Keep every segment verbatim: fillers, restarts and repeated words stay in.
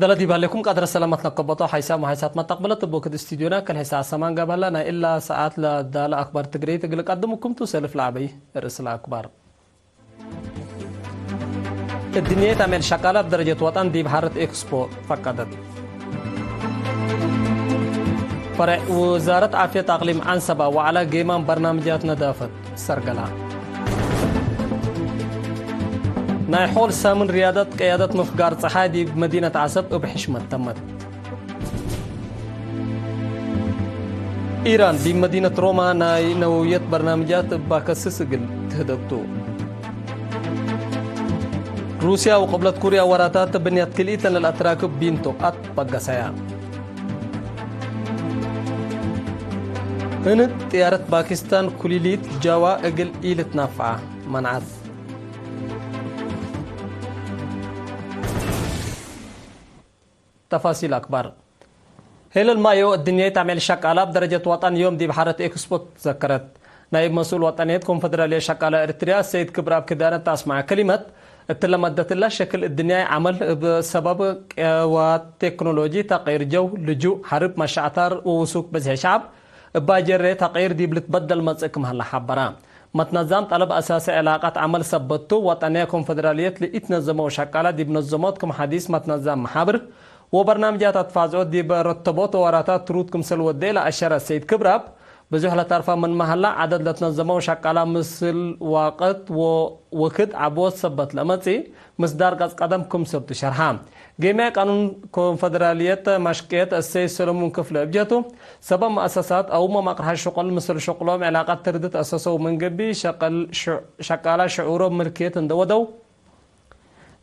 ደለ ዲብ ህሌኩም ቀድረ ሰላመት ነከበቶ ሓይሳም ወሓይሳት መተቅብለት እብ ወክድ ስቱድዮና ከል ሐይሳ አሰማን ጋብሀላ ናይ እላ ሰዓት ለዳለ አክባር ትግሬይት እግል ቀድምኩም ቱ ሰልፍ ለዐበይ ርእስ ለአክባር። እድንየት አሜል ሸቃለ እብ ደረጀት ወጠን ዲብ ሐረት ኤክስፖ ፈቀደት። ፈሬዕ ውዛረት ዓፍየት አቅሊም ዐንሰበ ወዐለ ጌማም በርናምጃት ነዳፈት ሰርገላ። ናይ ሖል ሳምን ርያደት ቅያደት ምፍጋር ጸሓይ ዲብ መዲነት ዐሰብ እብ ሕሽመት ተመት። ኢራን ዲብ መዲነት ሮማ ናይ ነወውየት በርናምጃት እባ ከስስ እግል ትህደግ ቱ። ሩስያ ወቅብለት ኩርያ ወራታት ብንያት ክልኢተን ለልአትራክብ ቢንቶ አትበገሰያ። ህንድ ጥያረት ፓኪስታን ኩሊሊት ጃዋ እግል ኢልትናፍዓ መንዓት። ተፋሲል አክባር። ሄለል ማዮ እድንየት አሜል ሸቃላ እብ ደረጀት ወጠን ዮም ዲብ ሐረት ኤክስፖ ትዘከረት። ናይብ መስኡል ወጠንየት ኮንፈደራልየት ሸቃላ ኤርትርያ ሰይድ ክብረአብ ክዳነ እት አስመዐ ከሊመት፣ እትለ መደት እለ ሸክል እድንያይ ዐመል እብ ሰበብ ቅዋት ቴክኖሎጂ፣ ተቅይር ጀው፣ ልጁእ፣ ሐርብ፣ መሸአታር ወውሱክ በዝሔ ሸዐብ እባ ጀሬ ተቅይር ዲብ ልትበደል መጽእ ክም ሀለ ሐበረ። መትነዛም ጠለብ አሳሲ ዕላቀት ዐመል ሰበት ቱ፣ ወጠንየ ኮንፈደራልየት ለኢትነዘመው ሸቃላ ዲብ ነዘሞት ክም ሐዲስ መትነዛም መሓብር ወበርናምጃት አትፋዝዖት ዲብ ረተቦት ወራታት ትሩድ ክምሰል ወዴ ለአሸረ ሰይድ ክብረአብ፣ ብዙሕ ለተርፈ ምንመ ሀላ ዐደድ ለትነዘመው ሸቃላ ምስል ዋቅት ወወክድ ዐቦት ሰበት ለመጽኢ ምስዳር ገጽ ቀደም ክምሰል ቱ ሸርሐ። ጌምያይ ቃኑን ኮንፈደራልየት ማሽቅየት እሰይድ ሰለሙን ክፍለ እብ ጀህቱ፣ ሰበብ መአሰሳት አውመ መቅርሐ ሽቁል ምስል ሽቁሎም ዕላቀት ትርድት አሰሰው ምን ገብእ፣ ሸቀል ሸቃላ ሽዑሮም ምልክየት እንደ ወደው፣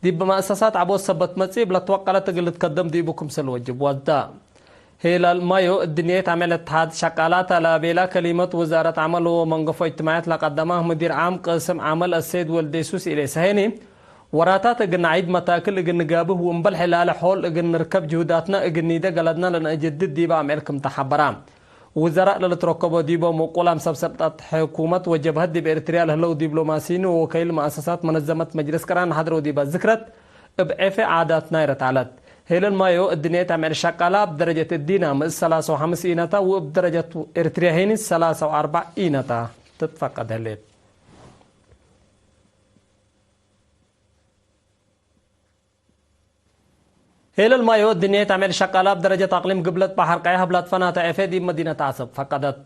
ዲብ መአሰሳት ዐቦት ሰበት መጽእ እብ ለትወቀለት እግል ልትከደም ዲቡ ክምሰል ወጅብ ወዳ። ሄላል ማዮ እድንየት አሜል እትሓድ ሸቃላት አላቤላ ከሊመት ውዛረት ዐመል ወመንገፎ እጅትማዕየት ለቀደመ ሙዲር ዓም ቅስም ዐመል አሰይድ ወልዴሱስ ኢሌ ሰሄኒ፣ ወራታት እግል ነዐይድ መታክል እግል ንጋብህ ወእምበል ሕላለ ሖል እግል ንርከብ ጅሁዳትነ እግል ኒደ ገለድነ ለነአጀድድ ዲበ አምዕል ክም ተሐበራ። ውዘራእ ለልትረከቦ ዲቦም ወቁላም ሰብ ሰልጠት ሕኩመት ወጀብሀት ዲብ ኤርትርያ ለህለው ዲብሎማሲይን ወወከይል መአሰሳት መነዘመት መጅልስ ቅራን ሐድረው ዲበ ዝክረት እብ ዔፌ ዓዳት ናይረት ዐለት። ሄለል ማዮ እድንየት አምዕል ሸቃላ እብ ደረጀት እዲና ምእስ ሰላሳ ወሐምስ ኢነታ ወእብ ደረጀት ኤርትርያ ሄኒ ሰላሳ ወአርበዕ ኢነታ ትትፈቀድ ህሌት። ሄለል ማዮ እድንየት አሜል ሸቃላ እብ ደረጀት አቅሊም ግብለት በሐር ቀያሕ እብ ለትፈናተ ዔፌ ዲብ መዲነት ዐሰብ ፈቀደት።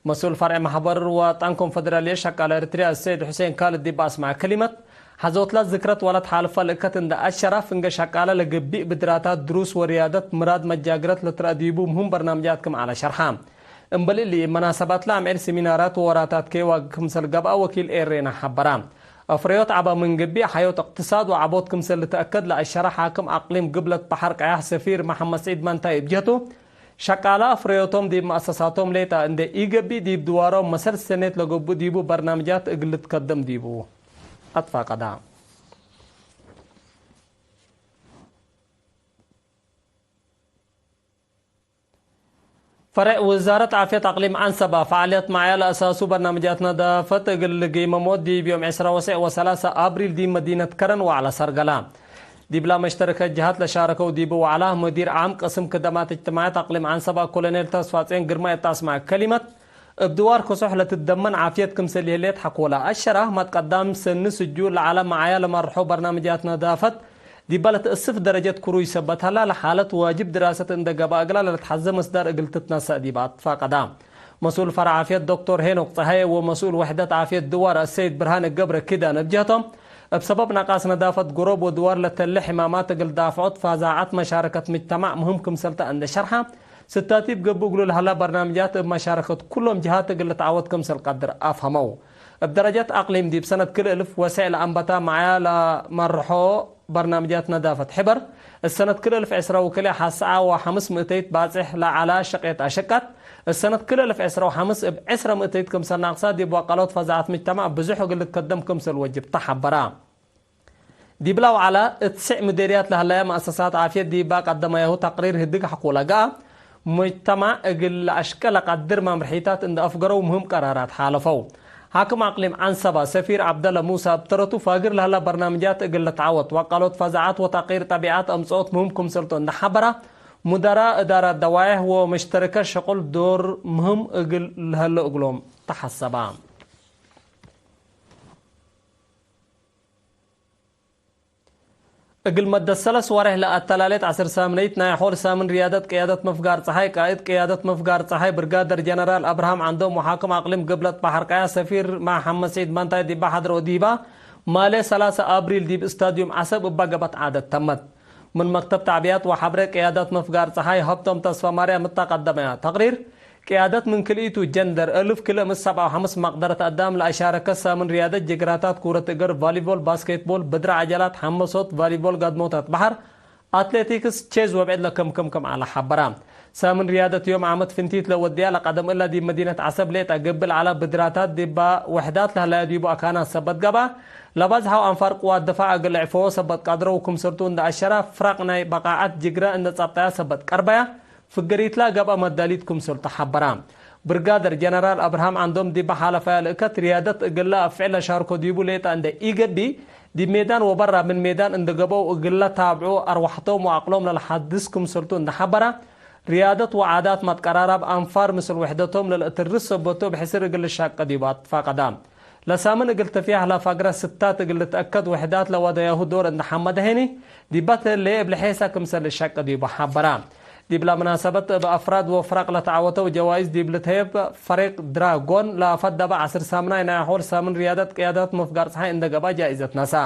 መስኡል ፈርዕ መሕበር ወጠን ኮንፈደራልየት ሸቃለ ኤርትርያ ሰይድ ሑሴን ካልድ ዲብ አስመዐ ከሊመት፣ ሐዞትላ ዝክረት ወለትሓልፈ ልእከት እንደ አሸራ፣ ፍንገ ሸቃለ ለገብእ ብድራታት፣ ድሩስ ወርያደት ምራድ መጃግረት ለትረአ ዲቡ ምህም በርናምጃት ክም ዐለ ሸርሐ። እምበል እሊ፣ እብ መናሰባትለ አምዕል ሲሚናራት ወወራታት ኬዋግ ክምሰል ገብአ ወኪል ኤሬና ሐበራ። አፍረዮት ዐበ ምን ገብእ፣ ሐዮት እቅትሳድ ወዐቦት ክምሰል ልትአከድ ለአሸረ ሓክም አቅሊም ግብለት በሐር ቀያሕ ሰፊር መሐመድ ስዒድ ማንታይ እብ ጀህቱ፣ ሸቃለ አፍረዮቶም ዲብ መአሰሳቶም ሌጠ እንዴ ኢገብእ፣ ዲብ ድዋሮም መሰል ሰኔት ለገብኡ ዲቡ በርናምጃት እግል ልትከደም ዲቡ አትፋቀዳ። ፈሬዕ ውዛረት ዓፍየት አቅሊም ዐንሰበ፣ ፈዓልየት መዓያ ለአሳሱ በርናምጃት ነዳፈት እግል ልጊመሞ ዲብ ዮም ዕስራ ወሰዕ ወሰላሰ አብሪል ዲብ መዲነት ከረን ወዐለ ሰርገላ። ዲብላ መሽተረከት ጀሃት ለሻረከው ዲቡ ወዐላ፣ ሙዲር ዓም ቅስም ክደማት እጅትማዕየት አቅሊም ዐንሰበ ኮሎኔል ተስፋጼን ግርማይ እት አስመዐ ከሊመት፣ እብ ድዋር ክሱሕ ለትደመን ዓፍየት ክምሰል ይህሌት ሐቆለ። አሸራህ መትቀዳም ሰኒ ስጁ ለዐለ መዓያ ለመርሖ በርናምጃት ነዳፈት፣ ዲበ ለትአስፍ ደረጀት ክሩይ ሰበት ሀላ፣ ለሓለት ዋጅብ ድራሰት እንደ ገብአ እግላ ለልትሐዘ መስዳር እግል ትትነሰእ ዲበ አትፋቀዳ። መስኡል ፈርዕ ዓፍየት ዶክቶር ሄኖክ ጸሃየ ወመስኡል ወሕደት ዓፍየት ድዋር አሰይድ ብርሃነ ገብረ ኪዳን እብ ጀህቶም፣ እብ ሰበብ ነቃስ ነዳፈት ጎሮብ ወድዋር ለተሌ ሕማማት እግል ዳፍዖት ፈዛዐት መሻረከት ምጅተማዕ ምህም ክምሰልተ እንደ ሸርሐ፣ ስታቲብ ገብእ እግሉ ለሀላ በርናምጃት እብ መሻረከት ኩሎም ጅሃት እግል ልትዓወት ክምሰል ቀድር አፍሀመው። እብ ደረጀት አቅሊም ዲብ ሰነት ክልኤ እልፍ ወሰዕ ለአንበታ መዓያ ለመርሖ በርናምጃት ነዳፈት ሕበር፣ እሰነት ክልኤ እልፍ ዕስራ ወክልኤ ሐሰዓ ወሐምስ ምእተይት ባጽሕ ለዐላ ሸቅየት አሸቃት፣ እሰነት ክልኤ እልፍ ዕስራ ወሐምስ እብ ዕስረ ምእተይት ክምሰል ናቅሳ ዲብ ወቀሎት ፈዛዐት ምጅተማዕ ብዙሕ እግል ልትከደም ክምሰል ወጅብ ተሐበራ። ዲብላ ወዐለ፣ እት ስዕ ምዴርያት ለሀለያ መአሰሳት ዓፍየት ዲባ ቀደመያሁ ተቅሪር ህድግ ሐቆለ ገአ፣ ሙጅተማዕ እግል ለአሽቀ ለቀድር መምርሒታት እንደ አፍገረው ምህም ቀራራት ሓለፈው። ሓክም አቅሊም ዐንሰባ ሰፊር ዐብደለ ሙሳ እብ ተረቱ፣ ፋግር ለህላ በርናምጃት እግል ልትዓወት ወቃሎት ፈዛዐት ወተቅይር ጠቢዐት አምጽኦት ምህም ክምሰልቱ እንዴ ሐበራ፣ ሙደራ እዳራት ደዋይሕ ወመሽተረከት ሸቁል ዶር ምህም እግል ለሀለ እግሎም ተሐሰባ። እግል መደት ሰለስ ወሬሕ ለአተላሌት ዐስር ሳምነይት ናይ ሖል ሳምን ርያደት ቅያደት ምፍጋር ጸሓይ፣ ቃእድ ቅያደት ምፍጋር ጸሓይ ብርጋደር ጀነራል አብርሃም ዐንዶም ወሓክም አቅሊም ግብለት በሐር ቀያ ሰፊር መሐመድ ሰዒድ መንታይ ዲባ ሐድረ ወዲባ፣ ማሌ ሰላሰ አብሪል ዲብ ስታድዩም ዐሰብ እባ ገብአት ዓደት ተመት። ምን መክተብ ተዕቢያት ወሐብሬ ቅያደት ምፍጋር ጸሓይ ሀብቶም ተስፋማርያም እተ ቀደመያ ተቅሪር፣ ቅያደት ምን ክልኢቱ ጀንደር፣ እልፍ ክልእ ምት ሰብዓ ወሐምስ መቅደረት አዳም ለአሻረከ ሳምን ርያደት ጅግራታት ኩረት እግር፣ ቫሊቦል፣ ባስኬትቦል፣ ብድር ዐጀላት፣ ሐመሶት፣ ቫሊቦል፣ ጋድሞታት በሐር፣ አትሌቲክስ፣ ቼዝ ወብዕድ ለክምክም ክም ዐለ ሐበራ። ሳምን ርያደት ዮም ዓመት ፍንቲት ለወድያ ለቀደም እላ ዲብ መዲነት ዐሰብ ሌጠ ግብል ዐለ ብድራታት ዲባ ወሕዳት ለህለያ ዲቡ አካናት ሰበት ገብአ፣ ለባዝሐው አንፋር ቅዋት ድፋዕ እግል ዕፈዎ ሰበት ቀድረው ክምሰልቱ እንደ አሸራ፣ ፍራቅ ናይ በቃዐት ጅግረ እንደ ጸብጠያ ሰበት ቀርበያ፣ ፍገሪትላ ገብአ መዳሊት ክምሰልቱ ሐበራ። ብርጋደር ጀነራል አብርሃም ዐንዶም ዲበ ሓለፋያ ልእከት ርያደት እግለ አፍዕል ለሻርኮ ዲቡ ሌጠ እንደ ኢገብእ፣ ዲብ ሜዳን ወበራ ምን ሜዳን እንደ ገብአው እግለ ታብዑ አርወሐቶም ወአቅሎም ለለሐድስ ክምሰልቱ እንደ ሐበራ፣ ርያደት ወዓዳት መትቀራራብ አንፋር ምስል ውሕደቶም ለልአትርስ ሰበቶ እብ ሕስር እግል ልሻቀ ዲቡ አትፋቀዳ። ለሳምን እግል ትፍያህ ለፋግረ ስታት እግል ልትአከድ ውሕዳት ለወደያሁ ዶር እንደ ሐመደ ሄኒ፣ ዲበ ትህሌ እብ ለሔሳ ክምሰል ልሸቅ ዲቡ ሐበራ። ዲብለ መናሰበት እብ አፍራድ ወፍራቅ ለተዐወተው ጀዋይዝ ዲብ ልትሀየብ ፈሬቅ ድራጎን ለአፈደበ ዐስር ሳምናይ ናይ ሖል ሳምን ርያደት ቅያደት ምፍጋር ጸሓይ እንደ ገብአ ጃኢዘት ነሰአ።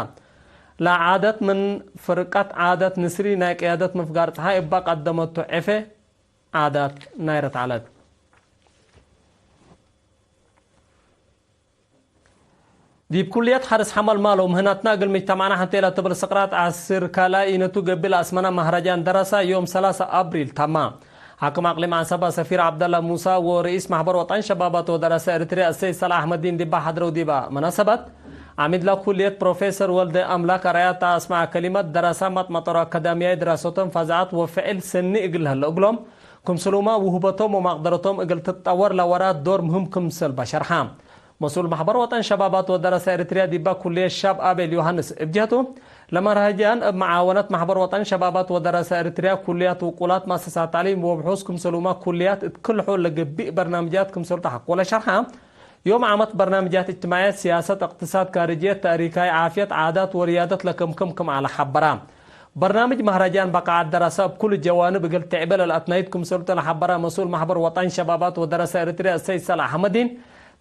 ለዓደት ምን ፍርቀት ዓደት ንስሪ ናይ ቅያደት ምፍጋር ጸሓይ እበ ቀደመቱ ዕፌ ዓዳት ናይረት ዐለት። ዲብ ኩልየት ሐርስ ሐመልማሎ ምህናትና እግል ምጅተማዕና ሐቴ ለትብል ስቅራት ዐስር ካልኣይ ኢነቱ ገብእ ለአስመና መህረጃን ደረሳ ዮም ሰላሳ አብሪል ተማ። ሓክም አቅሊም ዐንሰባ ሰፊር ዐብደላ ሙሳ ወርኢስ ማሕበር ወጠን ሸባባት ወደረሳ ኤሪትርያ አሰይድ ሰላሕ አሕመዲን ዲባ ሐድረው ዲባ መናሰበት፣ ዐሚድ ለኩልየት ፕሮፌሰር ወልደ አምላክ አርአያ እተ አስመዐ ከሊመት፣ ደረሳ መጥመጠሮ አካዳምያይ ድራሰቶም ፈዛዐት ወፍዕል ሰኒ እግል ለህለ እግሎም፣ ክምስሉመ ውህበቶም ወመቅደረቶም እግል ትጠወር ለወራት ዶር ምህም ክምሰል በ ሸርሐ። መስኡል ማሕበር ወጠን ሸባባት ወደረሰ ኤሪትርያ ዲባ ኩልየት ሻብ አቤል ዮሃንስ እብ ጀህቱ፣ ለመርሀጃን እብ መዓወነት ማሕበር ወጠን ሸባባት ወደረሰ ኤሪትርያ ኩልያት ውቁላት መአሰሳት ተዕሊም ወብሑስ ክምሰሉመ ኩልያት እት ክል ሖል ለገብእ በርናምጃት ክምሰል ተሐቆለ ሸርሐ። ዮም ዓመት በርናምጃት እጅትማዕየት፣ ሲያሰት፣ እቅትሳድ፣ ካርጅየት፣ ተእሪካይ፣ ዓፍየት፣ ዓዳት ወርያደት ለክምክም ክም ዐለ ሐበራ። በርናምጅ መህረጃን በቃዐት ደረሰ እብ ኩሉ ጀዋንብ እግል ትዕበ ለልአትናይት ክምሰልቱ ለሐበረ መስኡል ማሕበር ወጠን ሸባባት ወደረሰ ኤሪትርያ እሰይድ ሰላሕ አሕመዲን፣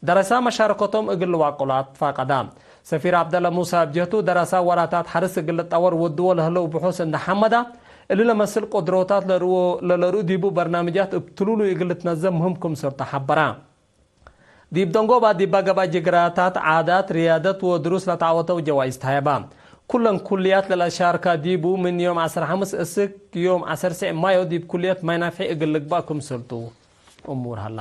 ደረሳ መሻረከቶም እግል ልዋቅሎ አትፋቀዳ። ሰፊር ዐብደለ ሙሳ እብ ጀህቱ፣ ደረሳ ወራታት ሐርስ እግል ልጠወር ወድዎ ለህለው ብሑስ እንደ ሐመዳ፣ እሊ ለመስል ቅድሮታት ለርእዎ፣ ለለርእዩ ዲቡ በርናምጃት እብ ትሉሉይ እግል ልትነዘም ምህም ክምሰልቱ ሐበራ። ዲብ ደንጎባ ዲባ ገብአ ጅግራታት፣ ዓዳት፣ ርያደት ወድሩስ ለተዐወተው ጀዋይዝ ተሀየባ። ኩለን ኩልያት ለለሻርካ ዲቡ ምን ዮም ዐስር ሐምስ እስክ ዮም ዐስር ስዕ ማዮ ዲብ ኩልየት ማይ ናፍሒ እግል ልግባእ ክምሰልቱ እሙር ሀላ።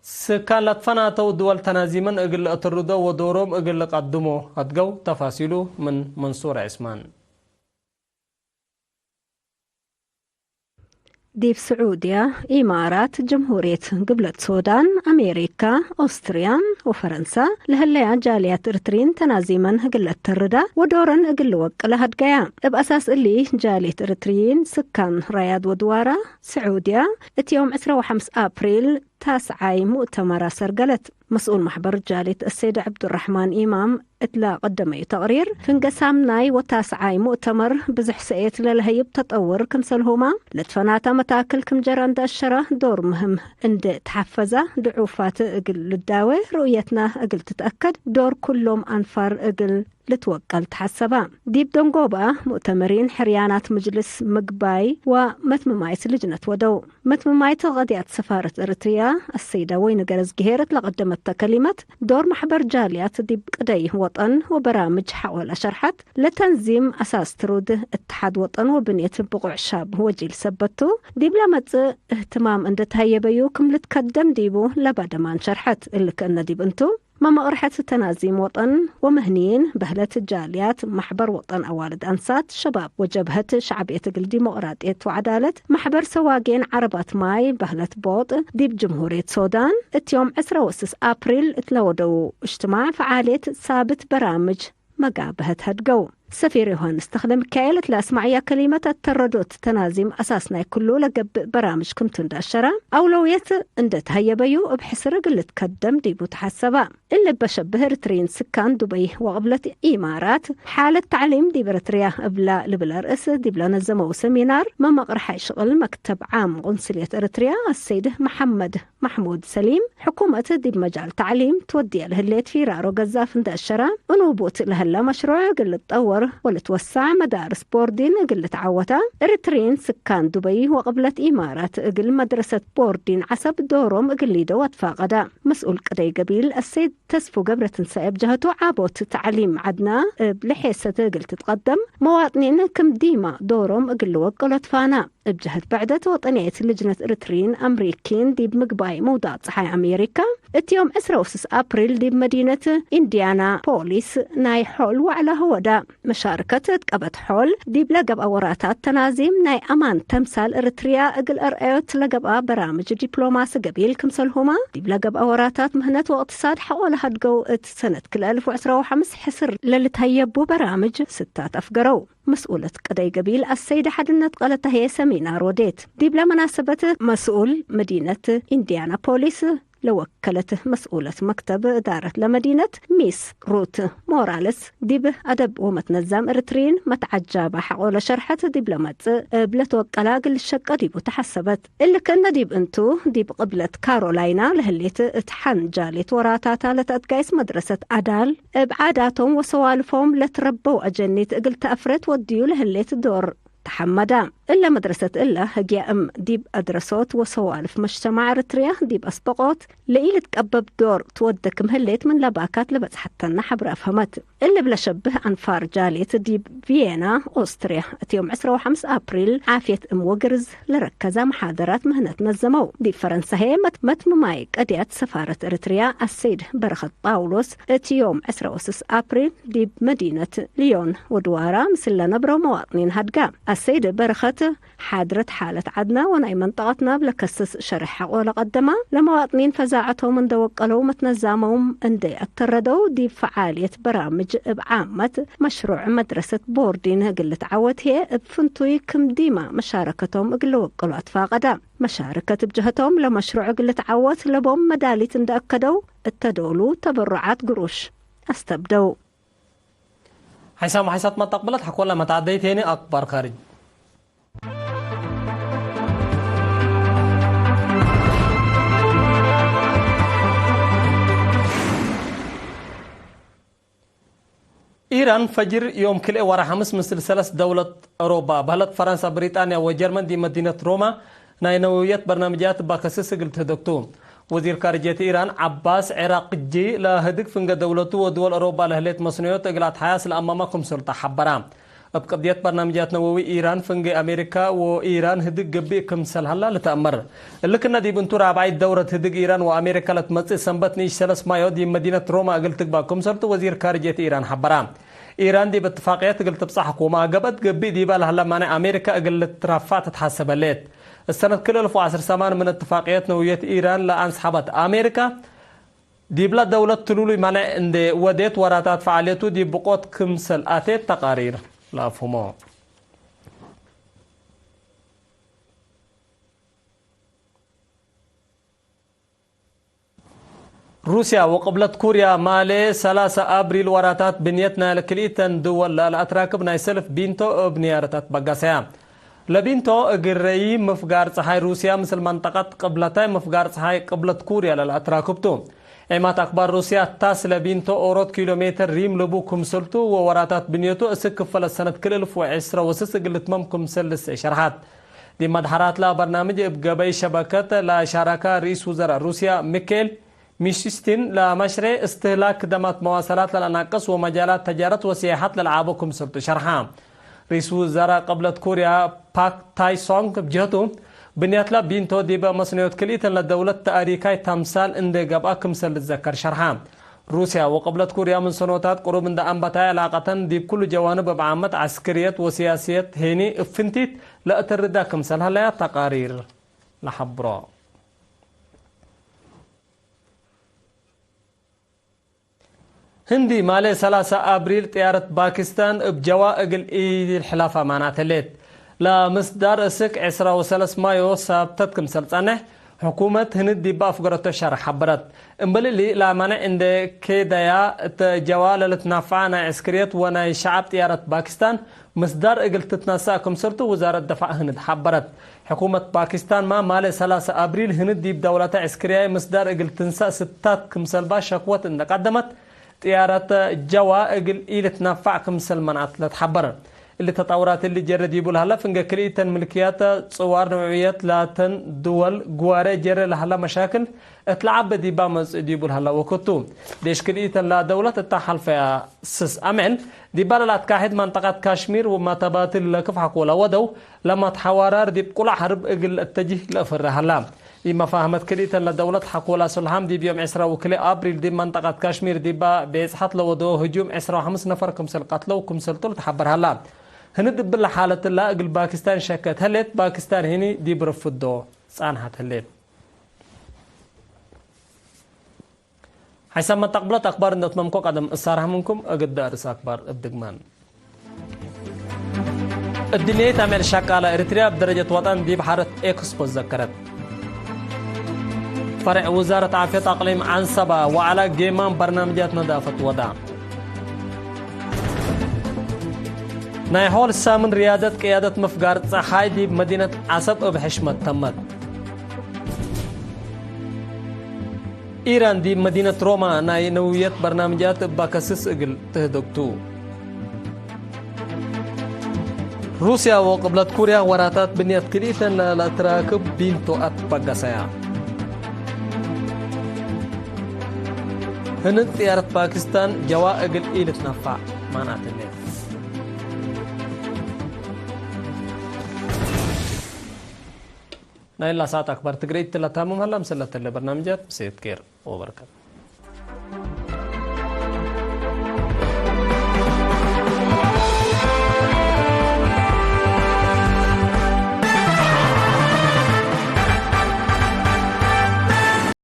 ስካን ለትፈናተው ድወል ተናዚመን እግል ለአትርዶ ወዶሮም እግል ልቀድሞ አድገው። ተፋሲሉ ምን መንሱር ዒስማን። ዲብ ስዑድያ፣ ኢማራት፣ ጅምሁርየት ግብለት ሶዳን፣ አሜሪካ፣ ኦስትርያ ወፈረንሳ ለህለያ ጃልያት እርትሪን ተናዚመን እግል ለአተርዳ ወዶረን እግል ልወቅለ ሀድገያ። እብ አሳስ እሊ፣ ጃልየት እርትሪን ስካን ራያድ ወድዋራ፣ ስዑድያ፣ እት ዮም ዕስራ ወሐምስ አፕሪል ታስዓይ ሙእተመር አሰርገለት። መስኡል መሕበር ጃልየት አሰይድ ዐብዱረሕማን ኢማም እትለ ቀደመዩ ተቅሪር፣ ፍንገ ሳምናይ ወታስዓይ ሙእተመር ብዝሕ ሰእየት ለለሀይብ ተጠውር ክምሰልሁመ፣ ለትፈናተ መታክል ክም ጀረ እንደ አሸረ፣ ዶር ምህም እንደ ተሐፈዛ፣ ድዑፋት እግል ልዳወ፣ ርእየትና እግል ትትአከድ፣ ዶር ኩሎም አንፋር እግል ልትወቀል ተሐሰበ። ዲብ ደንጎባ፣ ሙእተመሪን፣ ሕርያናት ምጅልስ ምግባይ ወመትምማይት ልጅነት ወደው። መትምማይት ቀድያት ሰፋረት እርትርያ አሰይደ ወይን ገረዝግሄር እት ለቀደመተ ከሊመት፣ ዶር መሕበር ጃልያት ዲብ ቅደይ ወጠን ወበራምጅ ሐቆለ ሸርሐት፣ ለተንዚም አሳስ ትሩድ እትሓድ ወጠን ወብንየት ብቁዕ ሻብ ወጂል ሰበት ቱ፣ ዲብ ለመጽእ እህትማም እንደ ተሀየበዩ ክም ልትከደም ዲቡ ለባደማን ሸርሐት። እሊ ክእነ ዲብ እንቱ፣ መመቅርሐት ተናዚም ወጠን ወምህንይን፣ በህለት ጃልያት፣ ማሕበር ወጠን አዋልድ አንሳት፣ ሸባብ ወጀብሀት ሸዕብየት እግል ዲሞቅራጥየት ወዐዳለት፣ ማሕበር ሰዋጌን ዐረባት ማይ በህለት ቦጥ፣ ዲብ ጅምሁርየት ሶዳን እት ዮም ዕስራ ወስስ አፕሪል እት ለወደው እጅትማዕ ፈዓልየት ሳብት በራምጅ መጋብሀት ሀድገው። ሰፊር ዮሐንስ ተክለሚካኤል እት ለአስመዐያ ከሊመት፣ አተረዶት ተናዚም አሳስ ናይ ክሉ ለገብእ በራምጅ ክምቱ እንደ አሸረ፣ አውለውየት እንደ ተሀየበዩ እብ ሕስር እግል ልትከደም ዲቡ ተሐሰበ። እሊ በሸብህ ኤሪትሪን ስካን ዱበይ ወቅብለት ኢማራት፣ ሓለት ተዕሊም ዲብ ኤሪትሪያ እብላ ልብል አርእስ ዲብ ለነዘመው ሰሚናር፣ መመቅርሐይ ሽቅል መክተብ ዓም ቁንስልየት ኤሪትሪያ አሰይድ መሐመድ መሕሙድ ሰሊም፣ ሕኩመት ዲብ መጃል ተዕሊም ትወድየ ለህሌት ፊራሮ ገዛፍ እንደ አሸረ፣ እንቡት ለህለ መሽሩዕ እግል ልትጠወር ወልትወሳዕ መዳርስ ቦርዲን እግል ልትዓወታ፣ ኤሪትሪን ስካን ዱበይ ወቅብለት ኢማራት እግል መድረሰት ቦርዲን ዐሰብ ዶሮም እግል ሊደው አትፋቀደ። መስኡል ቅደይ ገቢል አሰይድ ተስፉ ገብረትንሳኤ እብ ጀሀቱ፣ ዓቦት ተዕሊም ዐድና እብ ለሔሰት እግል ትትቀደም፣ መዋጥኒን ክም ዲማ ዶሮም እግል ልወቅሎ ትፋና። እብ ጀህት ብዕደት ወጠንየት ልጅነት ኤሪትሪን አምሪኪን ዲብ ምግባይ መውዳቅ ጸሓይ አሜሪካ፣ እት ዮም ዕስራ ወስስ አፕሪል ዲብ መዲነት ኢንዲያናፖሊስ ናይ ሖል ወዕላ ሀወዳ። መሻርከት እት ቀበት ሖል ዲብ ለገብአ ወራታት ተናዚም ናይ አማን ተምሳል ኤሪትሪያ እግል አርአዮት ለገብአ በራምጅ ዲፕሎማሲ ገቢል ክምሰልሁመ፣ ዲብ ለገብአ ወራታት ምህነት ወእቅትሳድ ሐቆ ለሀድገው እት ሰነት ክልኤ አልፍ ወዕስራ ወሐምስ ሕስር ለልትሀየቡ በራምጅ ስታት አፍገረው። መስኡለት ቅደይ ገቢል አሰይድ ሐድነት ቀለተ ህዬ ሰሚናር ወዴት። ዲብለ መናሰበት መስኡል መዲነት ኢንዲያናፖሊስ ለወከለት መስኡለት መክተብ እዳረት ለመዲነት ሚስ ሩት ሞራልስ፣ ዲብ አደብ ወመትነዛም ኤሪትሪን መትዓጃባ ሐቆ ለሸርሐት ዲብ ለመጽእ እብ ለትወቀላ እግል ልሸቀ ዲቡ ተሐሰበት። እሊ ክእነ ዲብ እንቱ፣ ዲብ ቅብለት ካሮላይና ለህሌት እት ሐን ጃሌት ወራታታ ለተአትጋይስ መድረሰት አዳል፣ እብ ዓዳቶም ወሰዋልፎም ለትረበው አጀኒት እግል ተአፍረት ወድዩ ለህሌት ዶር ተሐመዳ። እለ መድረሰት እለ ህግየ እም ዲብ አድረሶት ወሰዋልፍ መጅተማዕ ኤሪትርያ ዲብ አስበቆት ለኢልትቀበብ ዶር ትወዴ ክም ህሌት ምን ለባካት ለበጽሐተነ ሐብረ አፍሀመት። እሊ እብ ለሸብህ አንፋር ጃሌት ዲብ ቪየና ኦስትርያ እት ዮም ዕስራ ወሐምስ አፕሪል ዓፍየት እም ወግርዝ ለረከዛ መሓደራት ምህነት ነዘመው። ዲብ ፈረንሳ ህዬ መት-፣ መትምማይ ቀድያት ሰፋረት ኤሪትርያ አሰይድ በረኸት ጳውሎስ እት ዮም ዕስራ ወስስ አፕሪል ዲብ መዲነት ልዮን ወድዋራ ምስል ለነብረው መዋጥኒን ሀድጋ። አሰይድ በረኸት ሓድረት ሓለት ዐድና ወናይ መንጠቀትና እብ ለከስስ ሸሬሕ ሐቆ ለቀደማ፣ ለመዋጥኒን ፈዛዐቶም እንደ ወቀለው መትነዛሞም እንዴ አተረደው፣ ዲብ ፈዓልየት በራምጅ እብ ዓመት መሽሩዕ መድረሰት ቦርዲን እግል ልትዓወት ህዬ እብ ፍንቱይ ክም ዲማ መሻረከቶም እግል ልወቅሉ አትፋቀዳ። መሻርከት እብ ጀህቶም ለመሽሩዕ እግል ልትዓወት ለቦም መዳሊት እንደ አከደው እተ ዶሉ ተበሩዓት ግሩሽ አስተብደው። ሐይሳም ወሐይሳት መተቅብለት ሐቆለ መትዐደይት ሄኒ አክባር ካርጅ። ኢራን ፈጅር ዮም ክልኤ ወርሕ ሐምስ ምስል ሰለስ ደውለት አውሮባ በህለት ፈረንሳ፣ ብሪጣንያ ወጀርመን ዲብ መዲነት ሮማ ናይ ነወውየት በርናምጃት እባ ከስስ እግል ትህደግ ቱ። ወዚር ካርጅየት ኢራን ዐባስ ዒራቅጂ ለህድግ ፍንጌ ደውለቱ ወድወል አውሮባ ለህሌት መስኖዮት እግል አትሓያስ ለአማማ ክምሰልቱ ሐበራ። እብ ቅድየት በርናምጃት ነወዊ ኢራን ፍንጌ አሜሪካ ወኢራን ህድግ ገብእ ክምሰል ሀላ ልትአመር። እሊ ክእነ ዲብ እንቱ ራብዓይት ደውረት ህድግ ኢራን ወአሜሪካ ለትመጽእ ሰንበት ንኢሽ ሰለስ ማዮ ዲብ መዲነት ሮማ እግል ትግባእ ክምሰልቱ ወዚር ካርጅየት ኢራን ሐበራ። ኢራን ዲብ እትፋቅየት እግል ትብጸሕ ሐኩመ ገብአት ገብእ ዲበ ለሀለ ማንዕ አሜሪካ እግል ልትራፋዕ ትትሐሰብ ህሌት። እሰነት ክልኤ አልፍ ወዐስር ሰማን ምን እትፋቅየት ነውየት ኢራን ለአንስሐበት አሜሪካ፣ ዲብለ ደውለት ትሉሉይ ማንዕ እንዴ ወዴት ወራታት ፈዓልየቱ ዲብ ብቆት ክምሰል አቴት ተቃሪር ለአፍህሞ። ሩስያ ወቅብለት ኩርያ ማሌ ሰላሰ አብሪል ወራታት ብንየት ናይለ ክልኢተን ድወል ለለአትራክብ ናይ ሰልፍ ቢንቶ እብ ንያረት አትበገሰያ። ለቢንቶ እግረይ ምፍጋር ጸሓይ ሩስያ ምስል መንጠቀት ቅብለታይ ምፍጋር ጸሓይ ቅብለት ኩርያ ለለአትራክብ ቱ። ዔማት አክባር ሩስያ ታስ ለቢንቶ ኦሮት ኪሎ ሜትር ሪም ልቡ ክምሰልቱ ወወራታት ብንየቱ እስክ ክፈለት ሰነት ክልኤ አልፍ ወዕስረ ወስስ እግል ልትመም ክምሰል ልሰ ሸርሐት። ዲብ መድሐራትለ በርናምጅ እብ ገበይ ሸበከት ለሻረካ ርኢስ ውዘራእ ሩስያ ሚኬል ሚሽስቲን፣ ለመሽሬዕ እስትህላክ ክደማት መዋሰላት ለለአናቅስ ወመጃላት ተጃረት ወስያሐት ለለዓቦ ክምሰልቱ ሸርሐ። ርኢስ ውዘራእ ቅብለት ኩርያ ፓክ ታይ ሶንግ እብ ጀህቱ፣ ብንያትለ ቢንቶ ዲበ መስነዮት ክልኢተን ለደውለት ተእሪካይ ተምሳል እንዴ ገብአ ክምሰል ልትዘከር ሸርሐ። ሩስያ ወቅብለት ኩርያ ምን ሰኖታት ቅሩብ እንደ አንበታይ ዕላቀተን ዲብ ኩሉ ጀዋንብ እብ ዓመት ዐስክርየት ወስያስየት ሄኒ እብ ፍንቲት ለአተርዳ ክምሰል ሀለያ ተቃሪር ለሐብሮ። ህንዲ ማሌ ሰላሳ አብሪል ጥያረት ፓኪስታን እብ ጀዋ እግል ኢልሕለፋ ማንዐት ህሌት። ለምስዳር እስክ ዕስራ ወሰለስ ማዮ ሳብተት ክምሰል ጸንሕ፣ ሕኩመት ህንድ ዲባ አፍገረቶ ሸርሕ ሐበረት። እምበል እሊ ለማንዕ እንዴ ኬደያ እተ ጀዋ ለልትናፈዓ ናይ ዕስክርየት ወናይ ሸዐብ ጥያረት ፓኪስታን ምስዳር እግል ትትነሰእ ክምሰልቱ ውዛረት ደፋዕ ህንድ ሐበረት። ሕኩመት ፓኪስታን ማ ማሌ ሰላሳ አብሪል ህንድ ዲብ ደውለተ ዕስክርያይ ምስዳር እግል ትንሰእ ስታት ክምሰልባ ሸክወት እንደ ቀደመት፣ ጥያረት ጀዋ እግል ኢልትናፋዕ ክምሰል መንዐት ለትሐበር። እሊ ተጣውራት እሊ ጀረ ዲቡ ለሀለ ፍንገ ክልኢተን ምልክያት ጽዋር ንውዕየት ላተን ድወል ግዋሬ ጀረ ለሀለ መሻክል እት ለዐበ ዲባ መጽእ ዲቡ ለሀለ ወክቱ። ዴሽ ክልኢተን ለደውለት እተ ሐልፈያ ስስ አምዕል ዲባ ለለአትካሕድ መንጠቀት ካሽሚር ወመተባትል ለክፍሐኮ ለወደው ለመትሐዋራር ዲብ ቁለዕ ሐርብ እግል ለአተጅህ ለአፈረ ሀላ። ኢመፋህመት ክልኢተን ለደውለት ሐኮላ ሱልሃም ዲብ ዮም ዕስራ ወክልኤ አብሪል ዲብ መንጠቀት ካሽሚር ዲባ ቤጽሐት ለወደው ህጁም ዕስራ ወሐምስ ነፈር ክምሰል ቀትለው ክምሰልቱ ለተሐበር ሀላ። ህንድ እብለ ሓለት እላ እግል ፓኪስታን ሸከት ህሌት፣ ፓኪስታን ህኒ ዲብ ርፍዶ ጻንሐት ህሌት። ሐይሰ መተቅብለት አክባር እንደ ትመምኮ ቀደም እሳርሕ ምንኩም እግድ አርስ አክባር እብ ድግማን። እድንየት አምዕል ሸቃላ ኤሪትርያ እብ ደረጀት ወጠን ዲብ ሐረት ኤክስፖ ዘከረት። ፈርዕ ውዛረት ዓፍየት አቅሊም ዐንሰባ ወዐላ ጌማም በርናምጃት ነዳፈት ወዳ። ናይ ሖል ሳምን ርያደት ቅያደት ምፍጋር ጸሓይ ዲብ መዲነት ዐሰብ እብ ሕሽመት ተመት። ኢራን ዲብ መዲነት ሮማ ናይ ነውየት በርናምጃት እባ ከስስ እግል ትህደግ ቱ። ሩስያ ወቅብለት ኩርያ ወራታት ብንያት ክልኢተን ለለአትራክብ ቢንቶ አትበገሰያ። ህንድ ጥያረት ፓኪስታን ጀዋ እግል ኢልትነፋዕ ማንአትኔ። ናይላ ሰዓት አክባር ትግረይት ለታምም ሀላ፣ ምስል ለተለ በርናምጃት ብሰየት ኬር ወበረከት።